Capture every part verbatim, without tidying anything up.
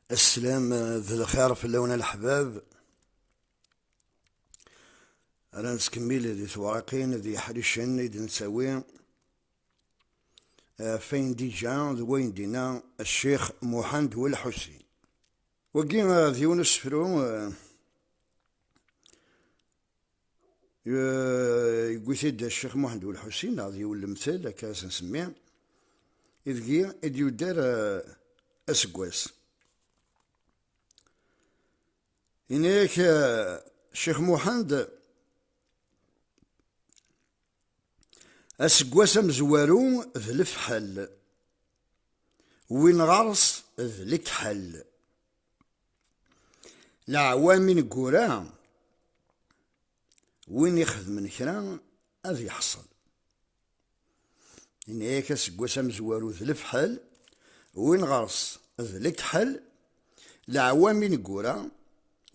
Aslam d lxir fell-awen a leḥbab. Ara nettkemmil di tewriqin d yeḥricen i d-nettawi, eh, ɣef wayen d-iǧǧa d wayen d-inna Ccix Muḥend Welḥusin. Wagi, eh, d yiwen usefru, eh, eh, yewwi-t-id Ccix Muḥend Welḥusin, neɣ d yiwen lemtel, akka ara s-nsemmi, ideg i d-yudder, eh, aseggas. Yenna-yak, eh, Ccix Muḥend, aseggas amezwaru d lefḥel, win ɣer-s d lekḥel. Leɛwam ineggura, win ixedmen kra ad yeḥṣel. Yenna-yak aseggas amezwaru d lefḥel, win ɣer-s d lekḥel, leɛwam ineggura,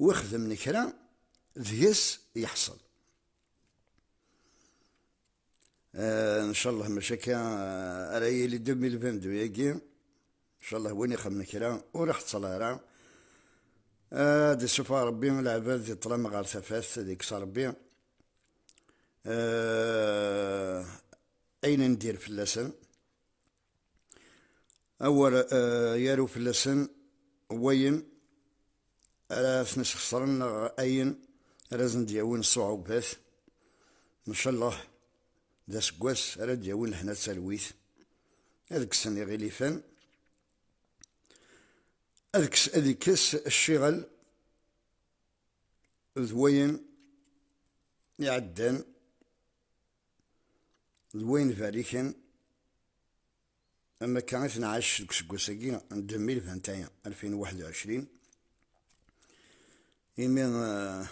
wi xedmen kra deg-s yeḥṣel. Eh, ncallah maca akka, eh, ara yili deux mille vingt-deux-agi. Ncallah win ixedmen kra ur iḥeṣṣel ara. Eh, ad d-isuffeɣ Rebbi leɛbad di ṭṭlam ɣer tafat, ad ikkes Rebbi, eh, ayen n dir fell-asen. Awer, eh, yaru fell-asen wayen ara ten-isxeṣren neɣ ayen ara sen-d-yawin ṣṣuɛubat. Ncallah d aseggas ara d-yawin lehna d talwit, ad kksen iɣilifen, ad kkes, ad ikkes cciɣel d wayen iɛeddan d wayen berriken, am akka i t-nɛac deg useggas-agi n deux mille vingt et un, alfin u waḥed u ɛecrin, imi, eh,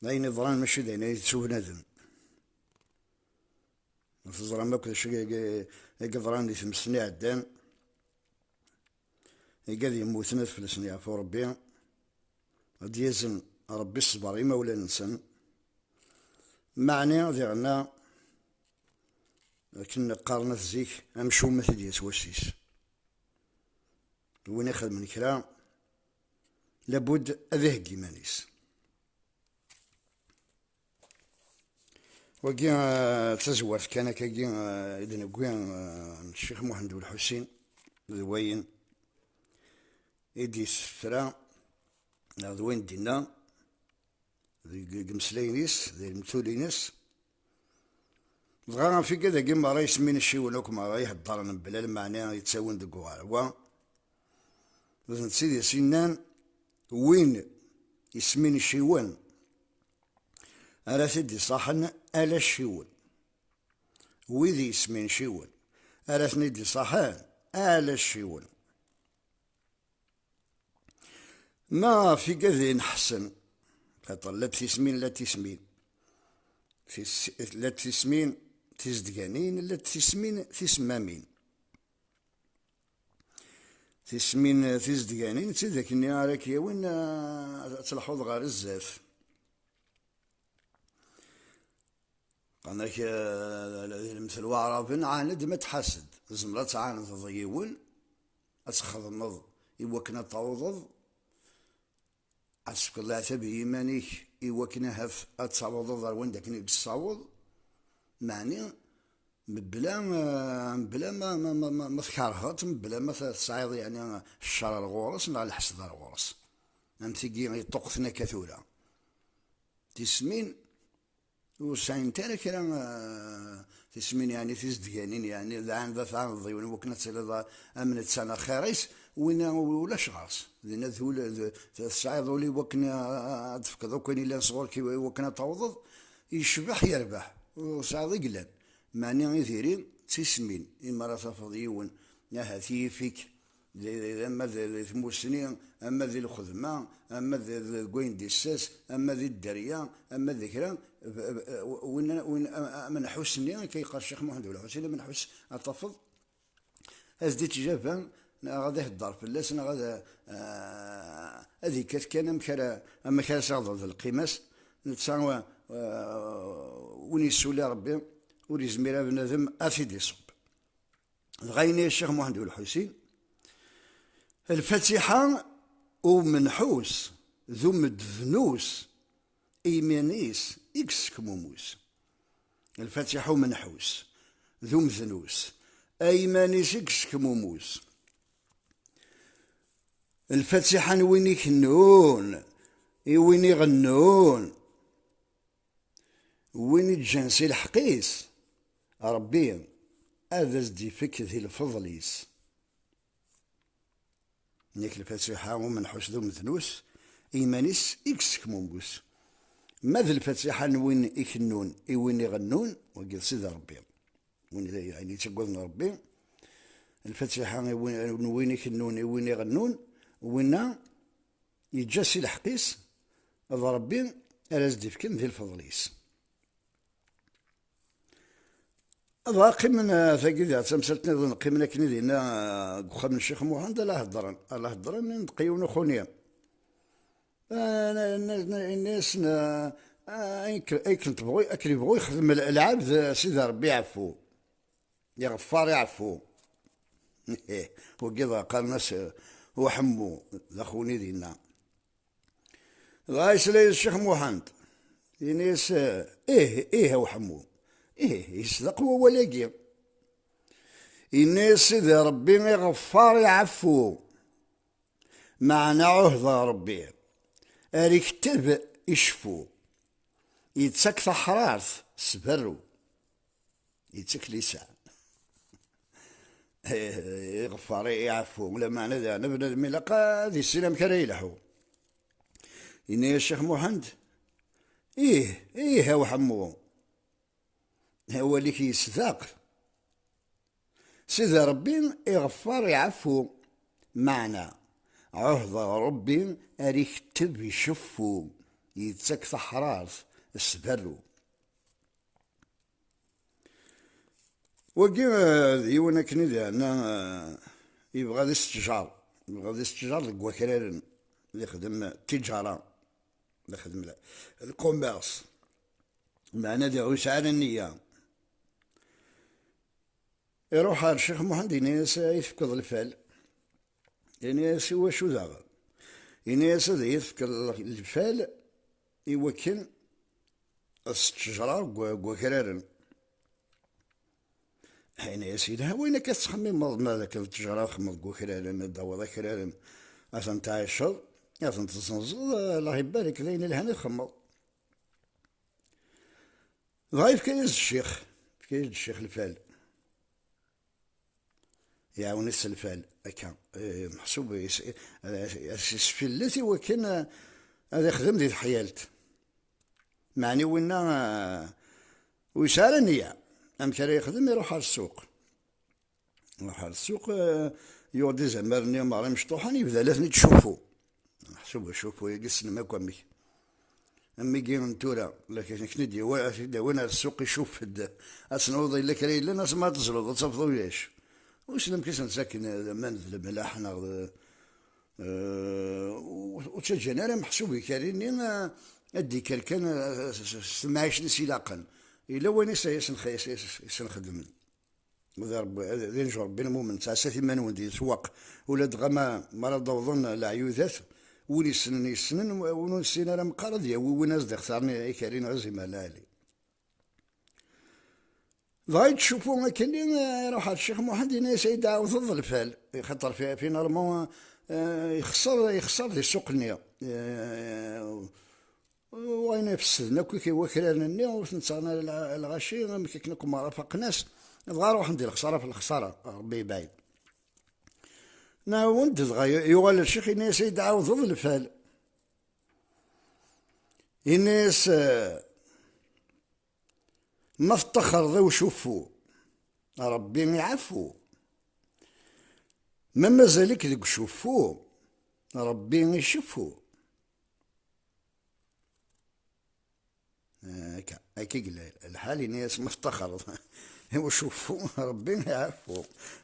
d ayen iḍran mačči d ayen ay yettubnaden. Teẓram akk d acu i, i, i yeḍran di tmes-nni iɛeddan, igad yemmuten ad fell-asen yeɛfu Rebbi, ad d-yazen Rebbi ṣṣber i imawlan-nsen. Meɛni diɣenna, akken qqaren at zik, amcum ma t-id-yas wass-is, win ixedmen kra, labud ad iheggi iman-is. Wagi, eh, d tazwart kan akkagi, eh, i d-newwi, eh, n Ccix Muḥend Ulḥusin, d wayen i d-yessefra, neɣ d wayen d-inna deg, deg imeslayen-is, di lemtul-ines. Dɣa ɣef igad-agi merra isem-ines ciwen akk merra iheddren mebla lmeɛna yettawin deg uɣerwa. D netta i d as-innan, win isem-ines ciwen ara t-id-iṣaḥen ala ciwen. Wid isem-ines ciwen ara ten-id-iṣaḥen ala ciwen. Ma ɣef igad-in ḥsen, xaṭer llant tismin, llant tismin. Tis-, llant tismin tizedganin, llant tismin tisemmamin. Tismin tizedganin d tidak-nni ara k-yawin, ah, ad telḥuḍ ɣer zdat. Qqaren-ak, eh, di lemtel Waɛraben, ɛaned ma tḥased. Tzemreḍ ad tɛandeḍ yiwen, ad txedmeḍ i wakken ad tawḍeḍ, ad tefkeḍ leɛtab i yiman-ik i wakken ahat ad tawḍeḍ ar wanda akken i d-tessaweḍ, meɛni mebla, eh, mebla ma, ma, ma, ma, ma tkerheḍ, mebla ma t-, tesɛiḍ, yeɛni, ccer ar ɣur-s neɣ lḥesd ar ɣur-s. Am tigi yeṭṭuqqten akka tura. Tismin ur sɛint ara kra, eh, tismin, yeɛni tizedganin, yeɛni d ɛanda tɛandeḍ yiwen wakken ad tiliḍ am netta neɣ xir-is, winna ulac ɣer-s. Dinna d ul-, d, tesɛiḍ ul i wakken, eh, ad tefkeḍ akk ayen yellan sɣur-k i, i wakken ad tawḍeḍ, yecbeḥ yerbeḥ, ur tesɛiḍ i yellan. Meɛni i diri d tismin, imi ara tafeḍ yiwen, ahat yif-ik, di, di, ama di, di tmussni, ama di lxedma, ama di, di, deg wayen d-issas, ama di dderya, ama di kra, b-, b-, win, win, am-, amenḥus-nni, akka yeqqar Ccix Muḥend Ulḥusin, amenḥus ad tafeḍ, ad s-d-ittjaba, neɣ ad ihedder fell-as, neɣ ad, ah, ad ikkat kan amek ara, amek ara s-iɣḍel d lqima-s, netta, ah, win yessuli Rebbi, ur yezmir ara bnadem ad t-id-iṣubb. Dɣa yenna-yas Ccix Muḥend Ulḥusin, Lfatiḥa umenḥus d umednus, i yiman-is i yessekmumus. Lfatiḥa umenḥus d umednus, a yiman-is i yessekmumus. Lfatiḥa n win ikennun, i win iɣennun, win iǧǧan si lḥeqq-is, Ṛebbi ad as-d-ifek di lfeḍl-is. Nek lfatiḥa umenḥus d umednus, i yiman-is i yessekmumus. Ma d lfatiḥa n win ikennun i win iɣennun, wagi d Sidi Ṛebbi. Win, ayen yettaggaden Ṛebbi, lfatiḥa i win, n win ikennun i win iɣennun, winna yeǧǧa si lḥeqq-is, d Ṛebbi ara as-d-ifken di lfeḍl-is. Dɣa qqimen, eh, tagi d tamsalt nniḍen, qqimen akken i dinna, eh, deg uxxam n Ccix Muḥend, ala heddren, ala heddren, inṭeq yiwen uxuni. Eh, n-, n-, n-, inna-yasen, eh, eh, ayen k-, ayen k-, tebɣu, akken yebɣu yexdem l-, lɛebd, eh, Sidi Ṛebbi iɛeffu. Iɣeffar iɛeffu. Wagi dɣa qqaren-as, eh, Uḥemmu, d axuni dinna. Dɣa yesla-yas Ccix Muḥend, yenna-yas, eh, ih, ih, a Uḥemmu. Ih, yesdeq wawal-agi. Yenna-yas Sidi Ṛebbi iɣeffar iɛeffu. Meɛna ɛuhdeɣ Ṛebbi, ar ikteb iceffu, yettak taḥrart s berru, yettak lisan. Iɣeffar iɛeffu, lameɛna daɣen bnadem ilaq ad issin amek ara yelḥu. Yenna-yas Ccix Muḥend, ih, ih, a Uḥemmu, awal-ik yesdeq. Sidi Ṛebbi iɣeffar iɛeffu, meɛna ɛuhdeɣ Ṛebbi ar iketteb iceffu, yettak taḥrart s berru. Wagi, eh, d yiwen akken i d-yeɛna, eh, yebɣa ad isettjar, yebɣa ad isettjar deg wakraren, ad ixdem tiǧara, ad ixdem le-, le commerce, meɛna diɣ ur yesɛi ara nniya. Iruḥ ar Ccix Muḥend, yenna-yas, "Ad iyi-tefkeḍ lfal?" Yenna-yas, "I wacu daɣen?" Yenna-yas, "Ad iyi-tefkeḍ lfal i wakken ad s-ttejreɣ deg wa-, deg wakraren." Yenna-yas, "Yelha wayen akka tettxemmimeḍ, ma d akken ttejreɣ, xemmeḍ deg wakraren, ad d-tawiḍ akraren, ad ten-tɛiceḍ, ad ten-tezzenzeḍ, Allah ibarek, d ayen ilhan i txemmeḍ." Dɣa yefka-yas-d ccix, yefka-yas-d ccix lfal. Iɛawen-it s lfal, akka. Eh, meḥsub yes-, eh, as-, as-, yesfillet i wakken, eh, ad ixdem di teḥyalt. Meɛni winna, eh, ur yesɛi ara nniya. Amek ara yexdem? Iruḥ ɣer ssuq. Iruḥ ɣer ssuq, eh, yuɣ-d izamaren-nni merra imecṭuḥen, yebda la ten-id-icuffu. Meḥsub icuffu-yagi tessnem akk amek. Am wigi n tura, lakin akken i d-yawi, ad t-id-awin ar ssuq icuff-d. Ad tnaweḍ yella kra yellan, asma ad tezluḍ, ad tafeḍ ulac. Wissen amek i sen-ttaken, eh, aman d lemlaḥ neɣ d, eh, ur, ur ttaǧǧan ara meḥsub ikari-nni, eh, ad d-ikker kan, eh, s, s, s temɛict-is ilaqen. Yella wayen i s, i sen-, i s, i s, i sen-xedmen. D Ṛebbi, d inju Ṛebbi lmumen, ttɛassat iman-nwen di leswaq. Ula dɣa ma, ma ara d-awḍen leɛyudat, win yessnen yessnen, win ur nessin ara meqqar ad yawi win as d-ixtaren ikari neɣ izimer lɛali. Dɣa yettcuffu akkenni, eh, iruḥ ɣer Ccix Muḥend, yenna-yas, "Ay d-ɛawdeḍ lfal." Xaṭer fi, finalement, eh, yexṣer, yexṣer di ssuq-nni. Eh, Wayen ifesden akk i wakraren-nni, ur ten-ttaɣen ara lɣ-, lɣaci, amek akken akk mrafaqen-as, dɣa ruḥen di lexsara ɣef lexsara, Ṛebbi yebɛid. Nɛawed dɣa, yuɣal ccix, yenna-yas, "Ay d-ɛawdeḍ lfal." Yenna-yas, "Ma teṭṭaxreḍ i ucuffu, Ṛebbi iɛeffu. Ma mazal-ik deg ucuffu, Ṛebbi iceffu." Akka, akka i yella lḥal, ini-as ma teṭṭaxreḍ i ucuffu, Ṛebbi iɛeffu.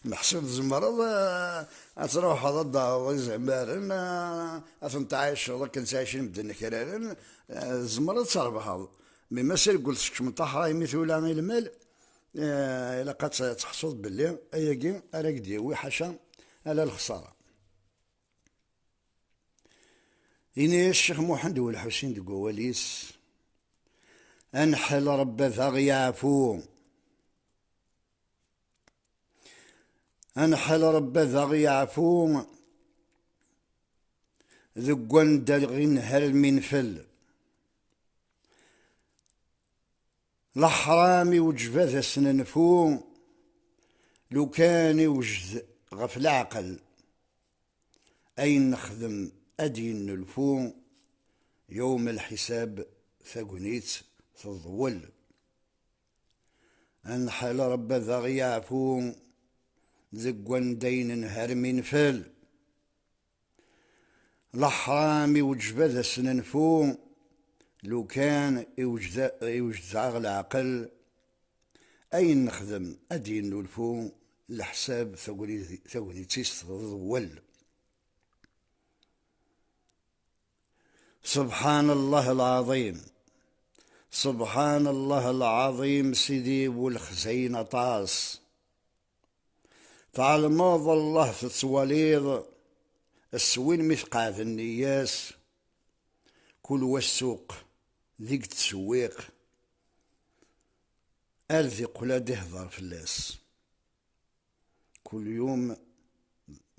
Meḥsub tzemreḍ, eh, ad truḥeḍ ad d-taɣeḍ izamaren, eh, ad ten-tɛiceḍ akken ttɛicen medden akraren, eh, tzemreḍ ad trebḥeḍ. Mi ma s irgel tsekcmeḍ taḥra imi tula i lmal, eh, ilaq ad tt-, ad teḥṣuḍ belli ayagi ara k-d-yawi ḥaca ala lexsara. Ini-as Ccix Muḥend U Lḥusin deg wawal-is: "Anḥel Ṛebbi ad aɣ-yeɛfu. Anḥel Ṛebbi ad aɣ-yeɛfu deg wanda i nher mi nfel. Leḥram iwǧeb ad as-nenfu, lukan iwjed ɣef leɛqel. Ayen nexdem ad d-yennulfu, yawm lḥisab tagnit teḍwel. Anḥal Ṛebbi ad aɣ-yeɛfu deg wanda i nher mi nfel. Leḥram iwǧeb ad as-nenfu, lukan iwjed, iwjed ɣer leɛqel. Ayen nexdem ad d-yennulfu, leḥsab tagri-, tagnit-is teḍwel." Subḥan Allah lɛaḍim. Subḥan Allah lɛaḍim, Sidi bu lexzayen aṭas. Tɛelmeḍ Allah tettwaliḍ s win mi tqeɛd nneyya-s, kul wa ssuq deg ttewwiq, ar d iqqel ad ihder fell-as. Kul yum,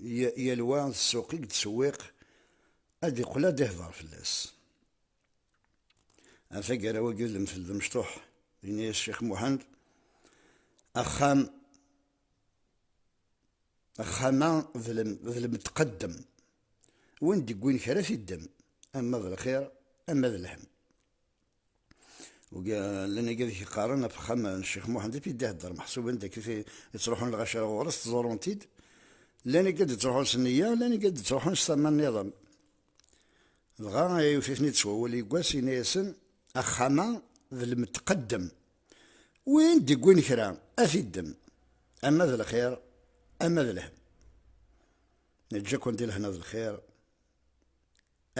y-, yal wa d ssuq i yettewwiq, ad iqqel ad ihder fell-as. Ar taggara-wagi d lemtel d mecṭuḥ, ini-as Ccix Muḥend: "Axxam, axxam-a d lem-, d lemtqeddem. Win d-iwwin kra ad t-iddem, ama d lxir, ama d lhem." Uga-, llan igad i yeqqaren ɣef uxxam n Ccix Muḥend i t-id-ihedder, meḥsub anda akka i yettruḥun lɣaci ar ɣur-s, ttẓurun-t-id. Llan igad yettruḥun s nniya, llan igad yettruḥun s tama nniḍen. Dɣa yewwet-iten-id s wawal yeggas, yenna-yasen: "Axxam-a d lemtqeddem. Win d-iwwin kra, ad t-iddem. Ama d lxir, ama d lhem. Neǧǧa-ken di lehna d lxir.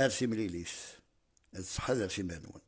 Ar timlilit, ad tḥadret iman-nwen."